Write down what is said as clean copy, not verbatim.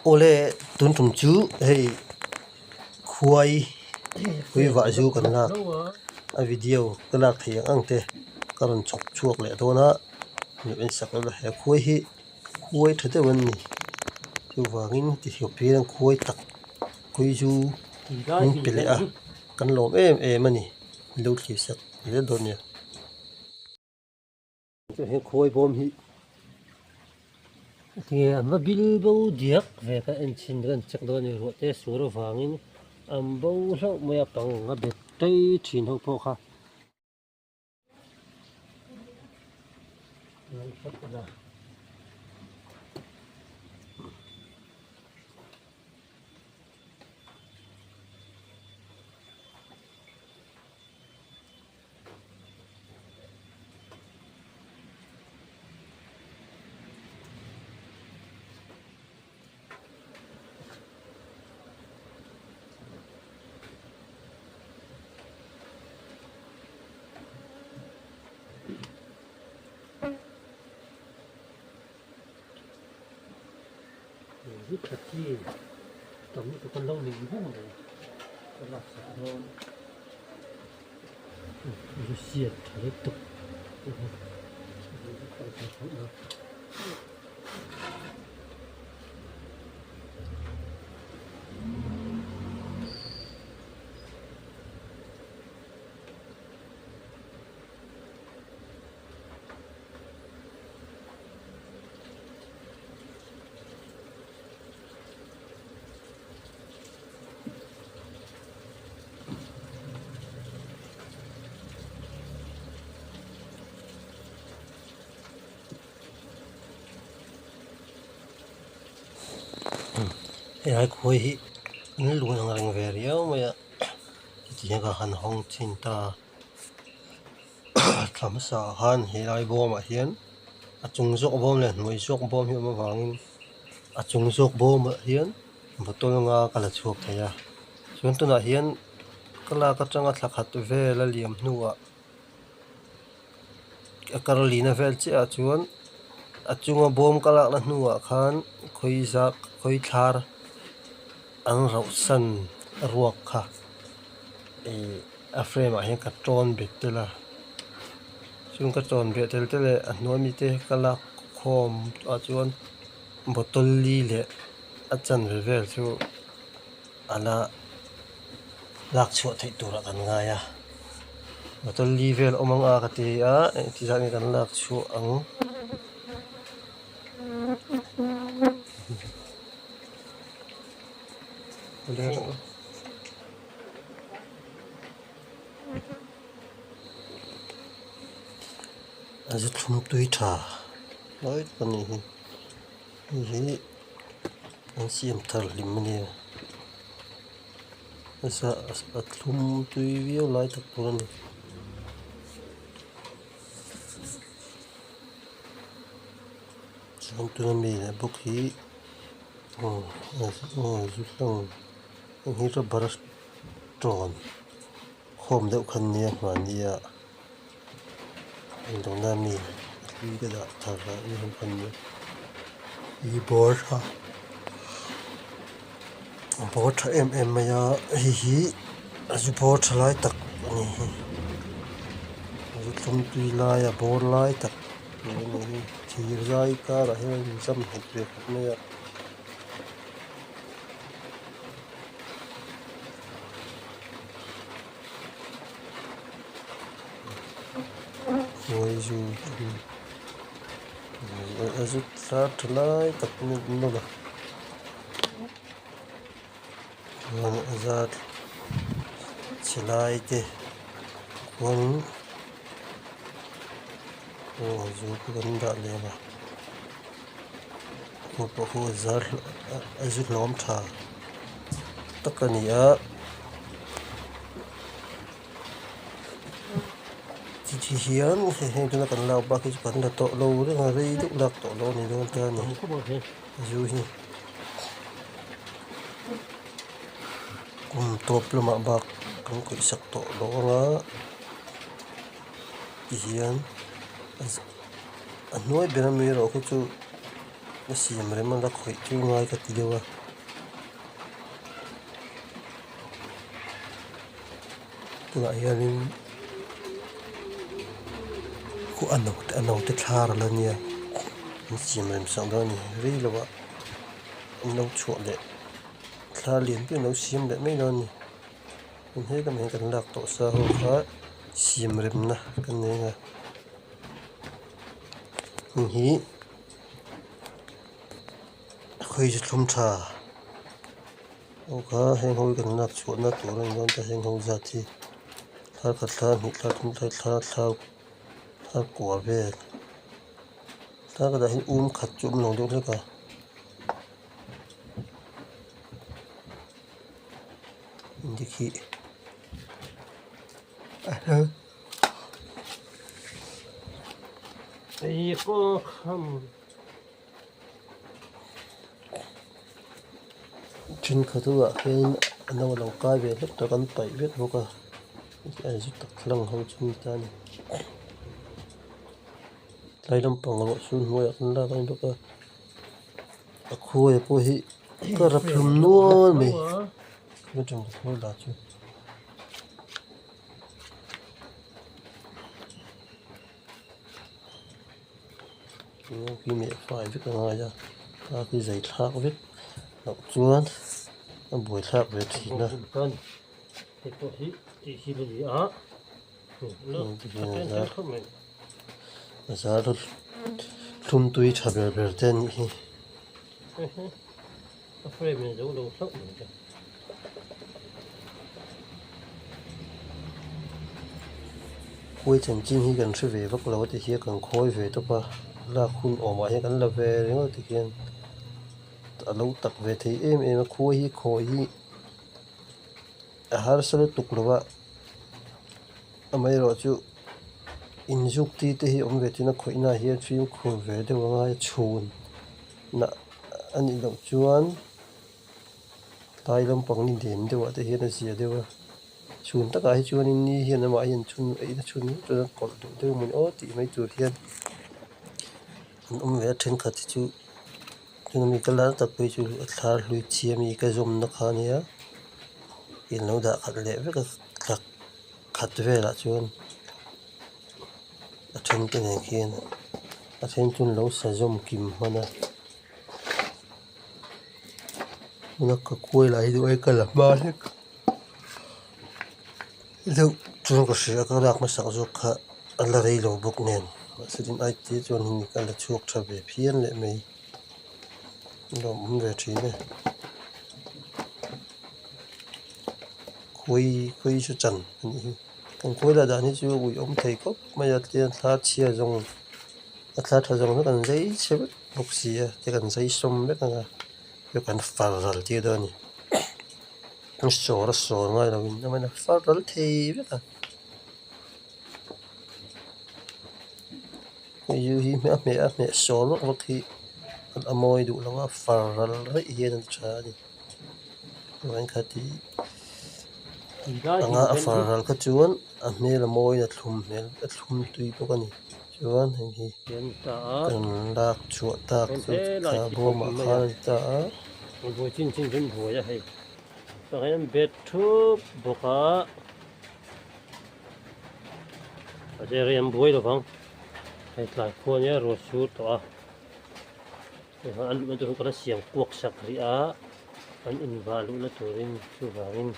Awle tun tum chu hei khuai khui vah zu kan lak a video ka lak theih ang ang te ka rawn chhawp chhuak leh dawn a en sak ila he khuai hi khuai tha deuh an ni chuvangin tihian hian khuai tak khawi zu min pe leh a kan lawm em em a ni lo thlir sak zel dawn nia. He khawi bawm hi tinge an va bil bo diak ve ka en chhin ka en chek dawn a ni ruah te sur avangin an bo hlauh mai a pang a bet tei thin ho pawh kha. Tha chi tam lutuk an lo ning bung mai ka laksak dawn. Helai khuai hi an luan ang reng ve riau mai a hetiang ka han hawng chin ta thla hmasa ah khan helai bawmah hian a chung zawk bawm leh hnuai zawk bawm hi a awm avangin a chung zawk bawmah hian bottle nga ka la chhuak thei a chuan tunah hian ka lak atanga thla khat vel a liam hnuah a kar lina vel chiah ah chuan a chunga bawm ka lakna hnuah khan khawi zak khawi thlar an rauh san ruak kha ih a frame ah hian ka tawn bet tel a chung ka tawn bet tel te leh a hnuai mi te ka lak khawm ah chuan bottle li leh a chanve vel chu a la lak chhuah theih turah kan ngai a bottle li vel awm ang a ka ti a engti zat nge kan lak chhuah ang. A zu thlum tui tha lai tak a nih hi hei hi an siam thar hlim a nia nasa a thlum tui viau lai tak tur a ni. Chuan tuna mi leh bawk hi aw zu hlang heng hi rubber tawn khawm deuh kha nia hmani a indawhna mi hlui ka dah thar a ni ho kha nia ih bawr tha bawr tha em em mai a hei hi a zu bawr tha lai tak a ni hi zu thlum tui lai a bawr lai tak a ni hi thir zai karah hian a inzam nghet ve khawp mai a. Khuai zu a zu thar tha lai tak nawlh nawlh a chuan a zat chhe lai te khuanin aw zu chu kan dah leh ang a khu pawh khu a zar a zu hlawm tha tak a ni a. Chi hian hei heng tuna kan lak bak hi chu kan la tawh lo reng a rei deuh lak tawh lo a ni dawn ta a ni zu hi kum tawp lamah bak kan khawih sak tawh lo ang a ti hian a hnuai ber ami erawh khu chu. A siam rem a la khawih chu ngai ka ti deuh a. Tunah hianin khu a no te a no te thlar a la nia an siam rem sak dawn a ni rei lo ah an lo chhuah leh thlar lian pui an lo siam leh mai dawn a ni tin he lamah hian kan lak tawh sa ho kha siam remna kan nei ang a heng hi khawi chu thlum tha. Aw kha heng ho hi kan lak chhuahna tur a ni dawn ta heng ho zat hi thla khat thla hnih thla thum thla thla thla thla kua vel thla khatah hian um khat chu a awm lo deuh hlek a. Dikhi Thenkhat ho ah hian a no a lo kai ve hlek tawh kan paih vek bawk a a zu tak hlang ho chu ni ta a ni tlai lampang erawh chu hnuaiah kan lak a ni bawk a a khuai pawh hi ka rap hlum nual mai lah chu. Khi meh fai vek a ngai a a khi zai thlak vek loh chuan a buai thlak ve thin a. A zar thlum tui tha ber ber te a nih hi. Khuai chanchin hi kan hre ve vak lo a ti hian kan khawi ve tawp a lak hun awmah hian kan la ve ringawt ti hian a lo tak ve thei em em a khuai hi khawi hi a harsa lutuk lo a amaherawhchu inzuk ti te hi awm ve thin a khawih naah hian fimkhur ve deuh a ngai a chhun nah a nih loh chuan tlai lampang ni nem deuh ah te hian a zia deuh a chhun takah hi chuanin ni hian amah hian chhun eina chhun chuan a kawlh duh deuh emaw ni aw tih mai tur hian an awm ve a thenkhat hi chu tuna mi ka lar tak phei chu a thlar hlui chhia mi ka zawmna kha a nia in lo dah khat leh vek a thla khat velah chuan. A then te nen khian a then chu an lo sa zawm kim hman a tuna ka kuai lah hi duh ai ka la hma hlek deuh chuan ka hria a ka lak hmasak zawk kha a la rei lo bawk nen mahse tin ai te chuan hemi ka la chhuak tha ve phian leh mai a lawmawm ve thin e khawi khawi chu chan a nih hi. Kan khawi lah dan hi chu ui awm thei khawp mai a tihian thla chhia zawng a thla tha zawng vek an zai chhe vek bawk si a te kan zai sawm vek ang a hei kan far ral tir dawn a ni a sawr a sawr ngai lo in a far ral thei vek a hei hi a hmeh a hmeh sawr vak vak hi a mawi duh lo a far ral raih hian a tha a ni. Thenkhat anga a far ral kha chuan a hmel a mawiin a thlum hmel a thlum tui bawk a ni chuan hei hi kan lak chhuah tak chu thla bawmah khan a ni ta a. An luhna tur hi ka la siam kuak sak rih a, an invah luhna turin chuvangin.